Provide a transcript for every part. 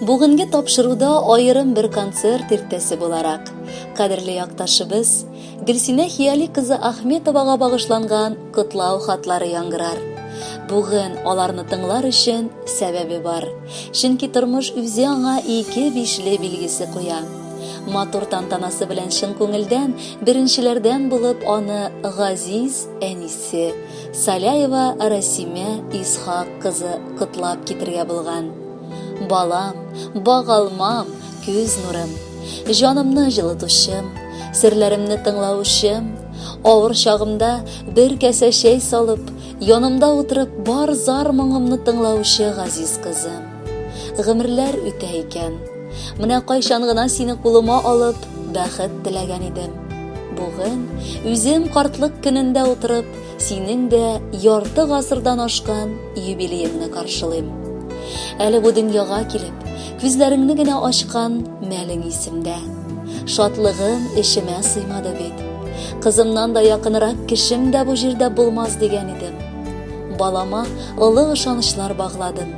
Бүгенге тапшыруда аерым бер концерт иртәсе буларак, кадерле якташыбыз Гөлсинә Хияли кызы Ахметовага багышланган котлау хатлары яңгырар. Бүген аларны тыңлар өчен сәбәбе бар. Чөнки тормыш үзе аңа ике бишле билгесе куя. Матур тантанасы белән чын күңелдән беренчеләрдән булып аны газиз әнисе Саляева Расимә Исхак кызы котлап китергә булган. Балам, багалмам, күз нурым, җанымны җылытучым, серләремне тыңлаучым, авыр чагымда бер кәсә чәй салып, янымда утырып бар зар моңымны тыңлаучы газиз кызым. Гомерләр үтә икән. Менә кайчан гына сине кулыма алып, бәхет теләгән идем. Бүген үзем картлык көнендә утырып, синең дә ярты гасырдан ашкан юбилееңны каршылыйм. Әле бу дөньяга килеп, күзләреңне генә ачкан мәлең исемдә. Шатлыгым эчемә сыймады бит. Кызымнан да якынрак кешем дә бу җирдә булмас дигән идем. Балама олы ышанычлар багладым.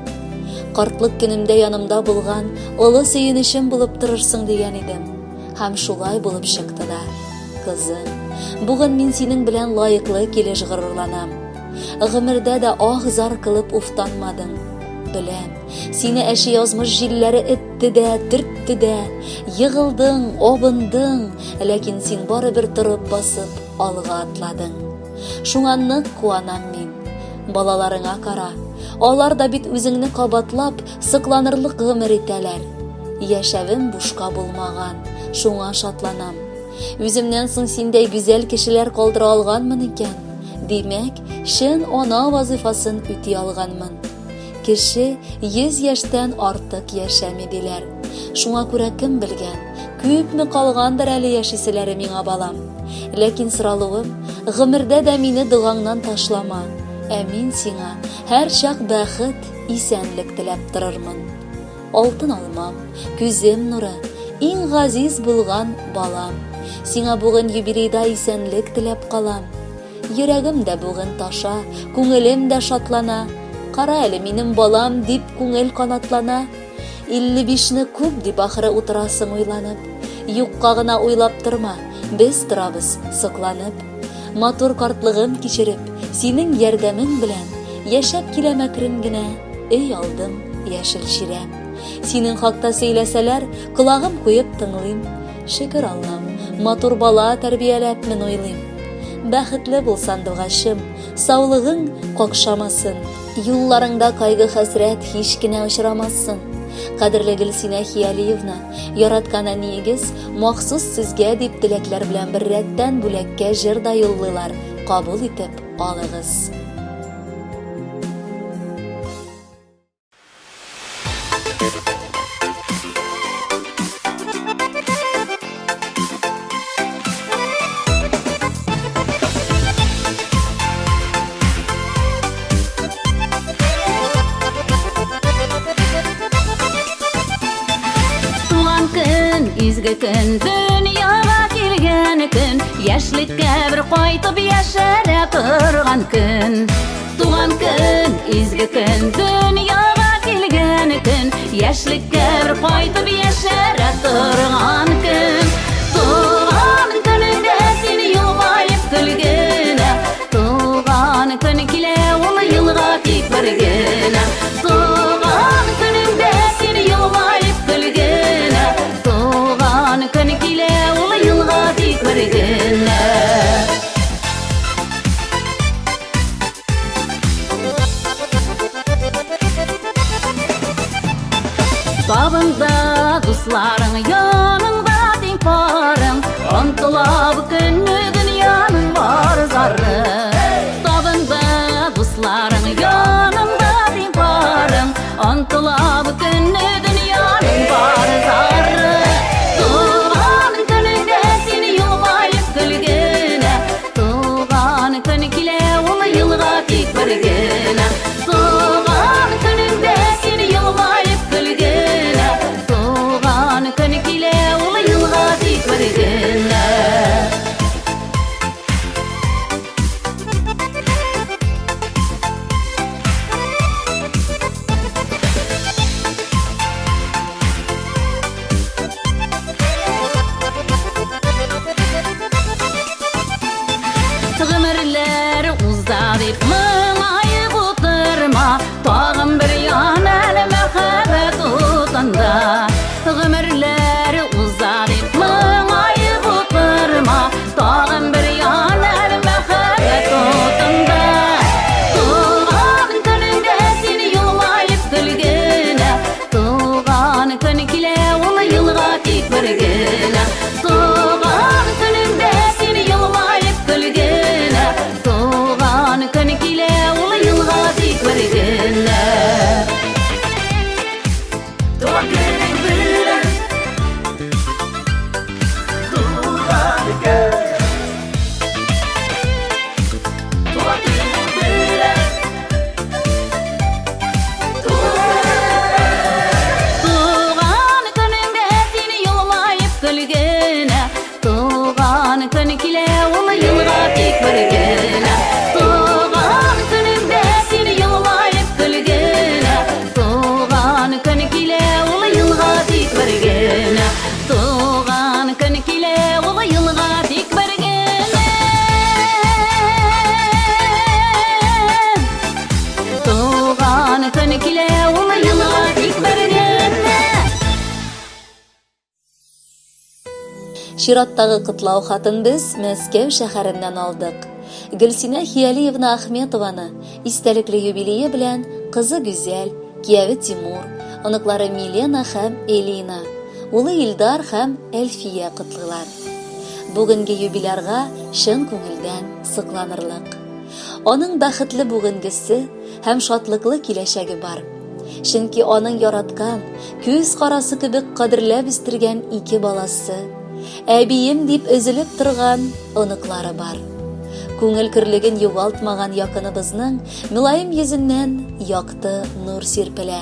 Картлык көнемдә янымда булган олы сөенечем булып торырсың дигән идем. Һәм шулай булып чыкты да. Кызым, бүген мин синең белән лаеклы килеш горурланам. Гомердә дә ах-зар кылып уфтанмадың. Беләм, сине әче язмыш җилләре этте дә, төртте дә. Егылдың, абындың, ләкин син барыбер торып басып, алга атладың. Шуңа нык куанам мин. Балаларыңа кара. Алар да бит үзеңне кабатлап, сокланырлык гомер итәләр. Яшәвем бушка булмаган, шуңа шатланам. Үземнән соң синдәй гүзәл кешеләр калдыра алганмын икән. Димәк, чын ана вазыйфасын үти алганмын. Кеше 100 яшьтән артык яшәми диләр. Шуңа күрә кем белгән, күпме калгандыр әле яшиселәре миңа, балам. Ләкин соралуым, гомердә дә мине догаңнан ташлама. Ә мин сиңа һәрчак бәхет, исәнлек теләп торырмын. Алтын алмам, күзем нуры, иң газиз булган балам. Сиңа бүген юбилейда исәнлек теләп калам. Йөрәгем дә бүген таша, күңелем дә шатлана. Кара әле минем балам дип күңел канатлана. 55-не күп дип ахыры утырасың уйланып. Юкка гына уйлап торма, без торабыз сокланып. Матур картлыгым кичереп, синең ярдәмең белән яшәп киләм әкрен генә, өй алдым яшел чирәм. Синең хакта сөйләсәләр, колагым куеп тыңлыйм. Шөкер Аллам, матур бала тәрбияләпмен уйлыйм. Бәхетле бул, сандугачым, саулыгың какшамасын. Юлларыңда кайгы-хәсрәт һич кенә очрамасын. Кадерле Гөлсинә Хиялиевна, яраткан әниегез махсус сезгә дип теләкләр белән беррәттән бүләккә җыр да юллыйлар, кабул итеп алыгыз. Туган көн, изге көн, дөньяга килгән көн, яшьлеккә бер кайтып яшәрә торган көн. Туган көн, изге көн, дөньяга килгән көн, яшьлеккә бер кайтып яшәрә торган көн. Туган көнеңдә син елмаеп көлгенә, туган көн килә ул елга тик бер генә. Туган көнеңдә син елмаеп көлгенә, туган көн килә ул елга тик бер генә. Табында дусларың, яныңда тиң парың, Онтыла бу көнне дөньяның бар зары. Табында дусларың, яныңда тиң парың, Онтыла бу көнне дөньяның бар зары. Туган көнеңдә син елмаеп көлгенә, Туган көн килә ул елга тик бер генә. Туган көнеңдә син елмаеп көлгенә. Туган көн килә ул елга тик бер генә. Чираттагы котлау хатын без Мәскәү шәһәреннән алдык. Гөлсинә Хиялиевна Ахметованы истәлекле юбилее белән кызы Гүзәл, кияве Тимур, оныклары Милена һәм Элина, улы Илдар һәм Әлфия котлыйлар. Бүгенге юбилярга чын күңелдән сокланырлык. Аның бәхетле бүгенгесе һәм шатлыклы киләчәге бар. Чөнки аның яраткан, күз карасы кебек кадерләп үстергән ике баласы, әбием дип өзелеп торган оныклары бар. Күңел көрлеген югалтмаган якыныбызның мөлаем йөзеннән якты нур сирпелә.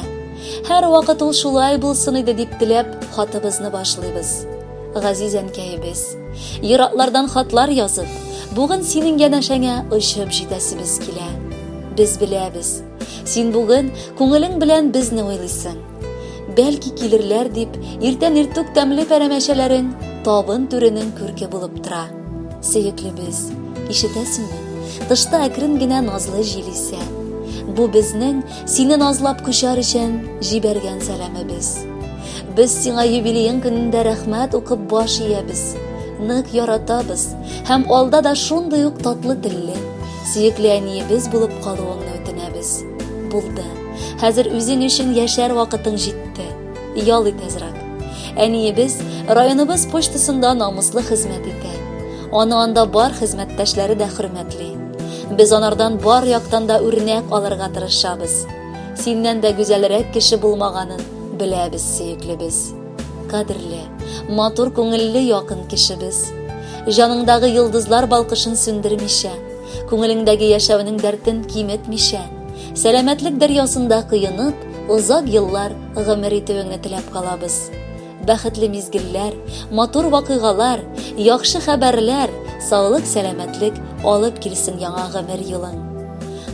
Һәрвакыт ул шулай булсын иде дип теләп хатыбызны башлыйбыз. Газиз әнкәебез, ераклардан хатлар язып, бүген синең янәшәңә очып җитәсебез килә. Без беләбез, син бүген күңелең белән безне уйлыйсың. Бәлки килерләр дип, иртән иртүк тәмле пәрәмәчәләрең табын түренең күрке булып тора. Сөеклебез, ишетәсеңме? Тышта әкрен генә назлы җил исә. Бу безнең сине назлап кочар өчен җибәргән сәламебез. Без сиңа юбилеең көнендә рәхмәт укып баш иябез. Нык яратабыз һәм алда да шундый ук татлы телле, сөекле әниебез булып калуыңны үтенәбез. Булды. Хәзер үзең өчен яшәр вакытың җитте. Ял ит әзрәк. Әниебез районыбыз почтасында намуслы хезмәт итә. Аны анда бар хезмәттәшләре дә хөрмәтли. Без анардан бар яктан да үрнәк алырга тырышабыз. Синнән дә гүзәлрәк кеше булмаганын беләбез, сөеклебез. Кадерле, матур күңелле якын кешебез. Җаныңдагы йолдызлар балкышын сүндермичә, күңелеңдәге яшәүнең дәртен киметмичә, сәламәтлек дәрьясында коенып, озак еллар гомер итүеңне теләп калабыз. Бәхетле мизгелләр, матур вакыйгалар, яхшы хәбәрләр, саулык-сәламәтлек алып килсен яңа гомер юлың.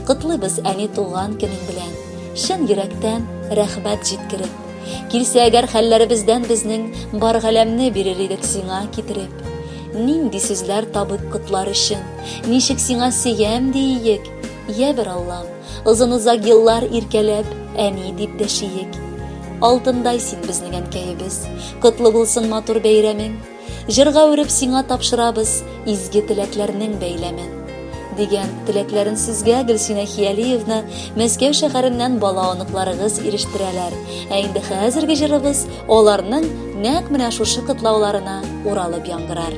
Котлыйбыз әни туган көнең белән, чын йөрәктән рәхмәт җиткереп. Килсә әгәр хәлләребездән безнең бар галәмне бирер идек сиңа китереп. Нинди сүзләр табыйк котлар өчен, ничек сиңа сөям дииек, йә бер Аллам, озын-озак еллар иркәләп, әни дип дәшиек. Алтындай син безнең әнкәебез, котлы булсын матур бәйрәмең. Җырга үреп сиңа тапшырабыз изге теләкләрнең бәйләмен. Дигән теләкләрен сезгә Гөлсинә Хиялиевна Мәскәү шәһәреннән бала оныкларыгыз ирештерәләр. Ә инде хәзерге җырыбыз аларның нәкъ менә шушы котлауларына уралып яңгырар.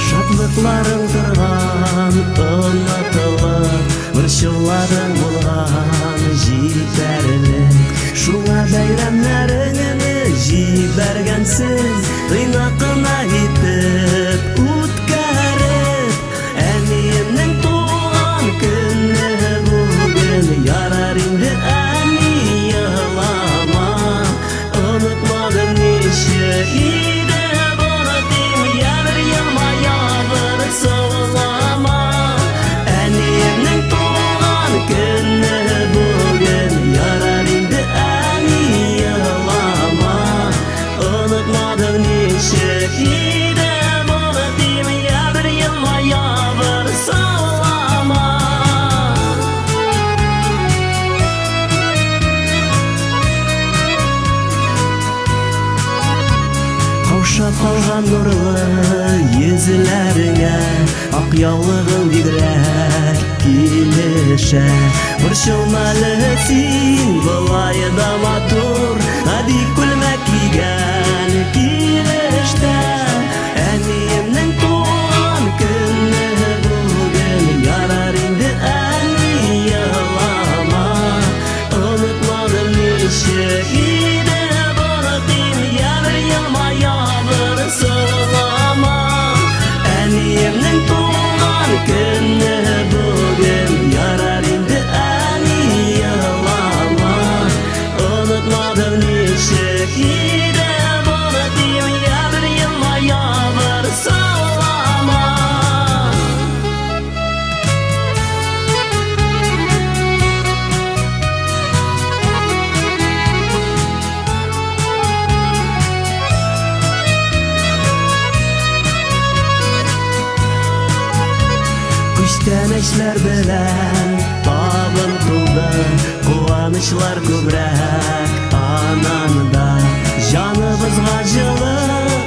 Шатлыкларың торган онытылып, борчуларың булган җитәрлек. Шуңа бәйрәмнәреңне җибәргәнсез, тыйнак кына итеп үткәреп. Әниемнең туган көне бүген, ярар инде әни елама. Онытмадым ничек иде бу дим, я бер елмая, бер сызлама. Әниемнең туган көне бүген, ярар инде әни елама. Онытмадым ничек иде бу дим, я бер елмая, бер сызлама. Каушап калган нурлы йөзләреңә ак яулыгың бигрәк килешә. Борчылма әле син, болай да матур, гади күлмәк кигән килештә. Әниемнең туган көне бүген, ярар инде әни елама. Онытмадым ничек иде бары дим, я бер елмая, бер сызлама. Әниемнең туган көне бүген, ярар инде әни елама. Онытмадым Сөенечләр белән табын тулды, куанычлар күбрәк ананда. Җаныбызга җылы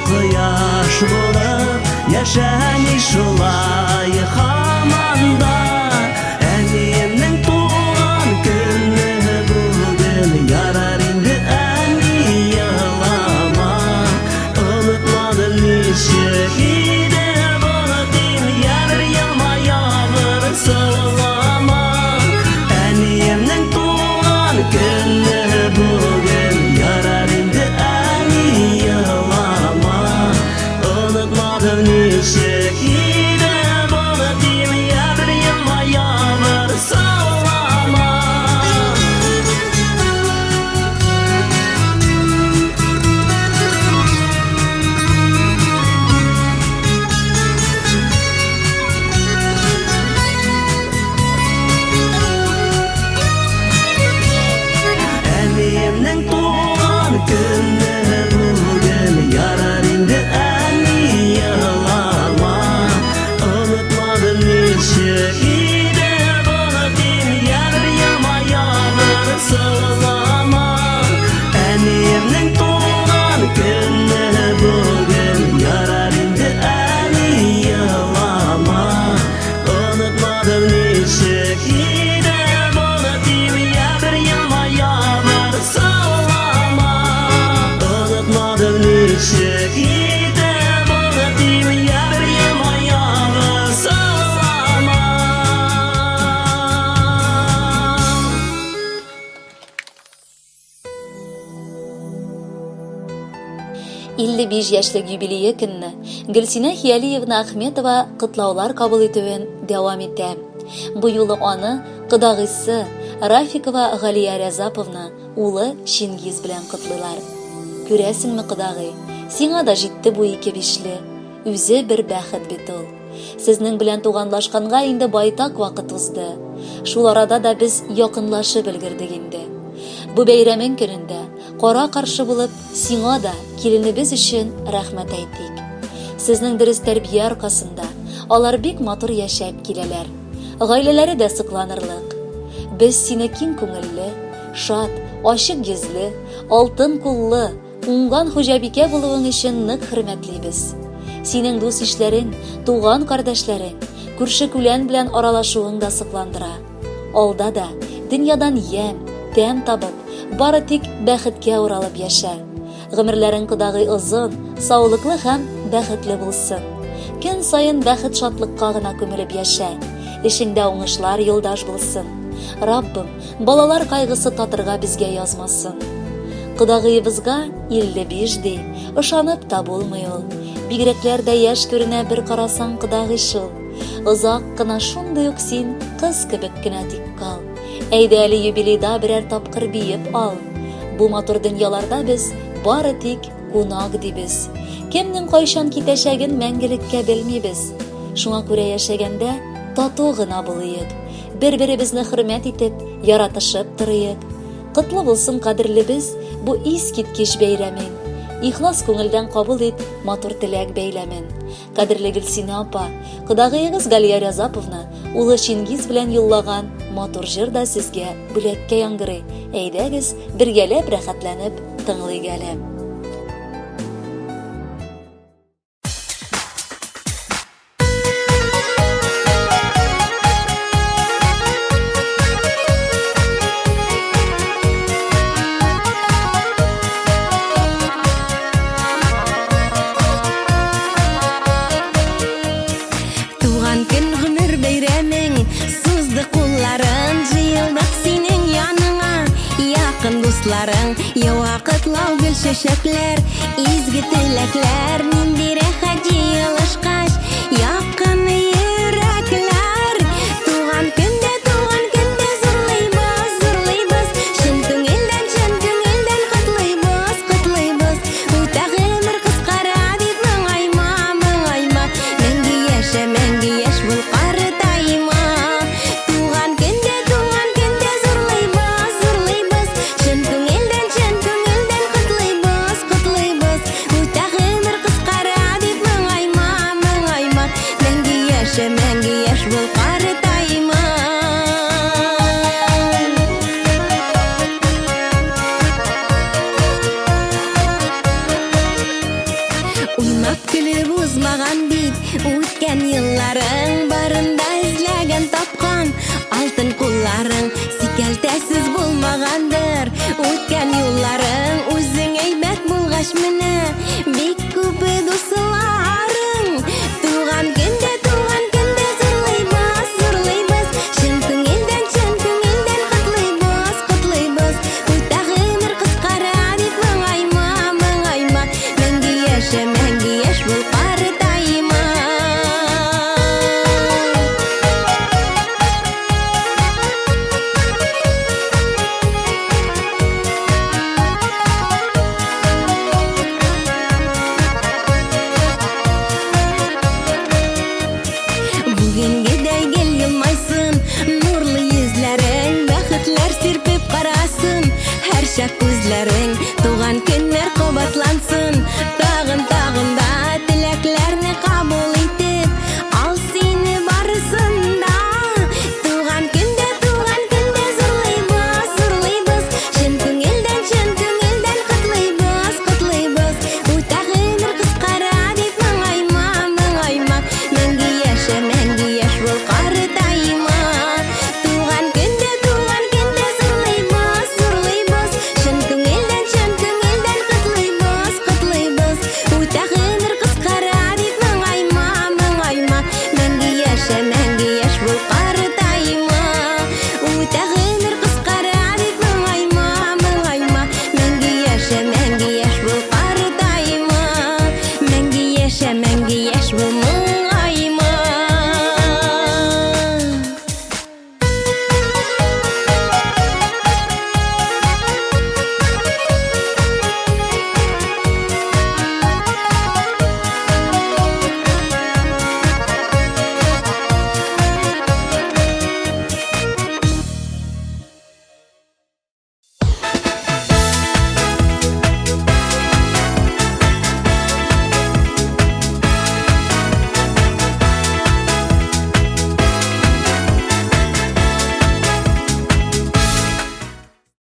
кояш булып, яшә әни шулай һаман да. Әниемнең туган көне бүген, ярар инде әни елама. Онытмадым ничек иде булып, ярыр елмаябыр сылама. Әниемнең туган көне бүген, ярар инде әни елама. Онытмадым ничек иде булып, ярыр елмаябыр сылама. Әниемнең туган көне бүген, ярар инде әни елама. Онытмадым ничек иде булып, ярыр елмаябыр сылама. Әниемнең туган көне бүген, ярар инде әни елама. Онытмадым ничек иде булып, ярыр елмаябыр сылама. Онытмадым ничек иде булып, ярыр елмаябыр сылама. 55 яшьлек юбилее көнне Гөлсинә Хиялиевна Ахметова котлаулар кабул итүен дәвам итә. Бу юлы аны кодагыйсы Рафикова Галия Рязаповна улы Чингиз белән котлыйлар. Күрәсеңме, кодагый, сиңа да җитте бу ике бишле. Үзе бер бәхет бит ул. Сезнең белән туганлашканга инде байтак вакыт узды. Шул арада да без якынлашып өлгердек инде. Бу бәйрәмең көнендә кара каршы булып, сиңа да киленебез өчен рәхмәт әйтик. Сезнең дөрес тәрбия аркасында алар бик матур яшәп киләләр. Гаиләләре дә сокланырлык. Без сине киң күңелле, шат, ачык йөзле, алтын куллы, уңган хуҗабикә булуың өчен нык хөрмәтлибез. Синең дус-ишләрең, туган кардәшләрең, күрше-күлән белән аралашуың да сокландыра. Алда да дөньядан ямь, тәм табып, бары тик бәхеткә уралып яшә. Гомерләрең кодагый озын, саулыклы һәм бәхетле булсын. Көн саен бәхет-шатлыкка гына күмелеп яшә. Эшеңдә уңышлар юлдаш булсын. Раббым, балалар кайгысы татырга безгә язмасын. Кодагыебызга 55 ди, ышанып та булмый ул. Бигрәкләр дә яшь күренә бер карасаң кодагый шул. Озак кына шундый ук син кыз кебек кенә тик кал. Әйдә әле юбилейда берәр тапкыр биеп ал. Бу матур дөньяларда без бары тик кунак дибез. Кемнең кайчан китәчәген мәңгелеккә белмибез. Шуңа күрә яшәгәндә тату гына булыйк. Бер-беребезне хөрмәт итеп, яратышып торыйк. Котлы булсын, кадерлебез, бу искиткеч бәйрәмең. Ихлас күңелдән кабул ит матур теләк бәйләмен. Кадерле Гөлсинә апа, кодагыегыз Галия Рязаповна улы Чингиз белән юллаган матур җыр да сезгә бүләккә яңгырый. Әйдәгез, бергәләп рәхәтләнеп тыңлыйк әле. Туган көн гомер бәйрәмең Сузды кулларын җыелдык синең яныңа Якын дусларың Ява котлау гөл чәчәкләр Изге теләкләр Ниндирәк